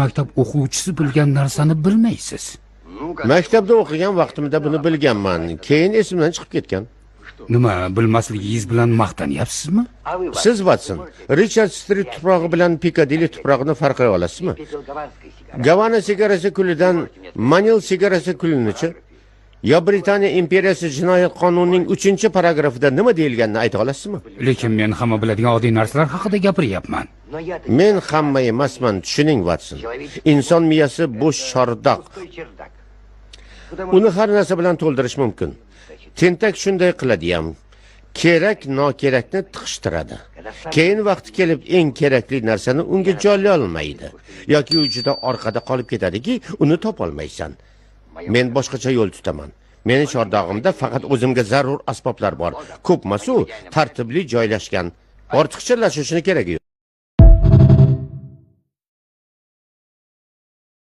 Maktab o'quvchisi bilgan narsani bilmaysiz. Maktabda o'qigan vaqtimda buni bilganman, keyin esimdan chiqib ketgan. Nima, bilmasligingiz bilan maqtanyapsizmi? Siz, Watson, Richard Street tuprog'i bilan Piccadilly tuprog'ini farqlay olasizmi? Gavana sigarasi kulidan Manil sigarasi kulinichi? Yo Britaniya imperiyasi jinoyat qonunining 3-paragrafida nima deyilganini ayta olasizmi? Lekin men hamma biladigan oddiy narsalar haqida gapiryapman. Men hamma emasman, tushuning, Watson. Inson miyasi bo'sh chordoq. Uni har narsa bilan to'ldirish mumkin. Tentak shunday qiladi-ham. Kerak nokerakni tiqishtiradi. Keyin vaqti kelib eng kerakli narsani unga joylay olmaydi yoki u juda orqada qolib ketadiki, uni topolmaysan. Men boshqacha yo'l tutaman. Meni chordog'imda faqat o'zimga zarur asboblar bor. Ko'pmasu tartibli joylashgan. Ortiqcha lashishni keragi yo'q.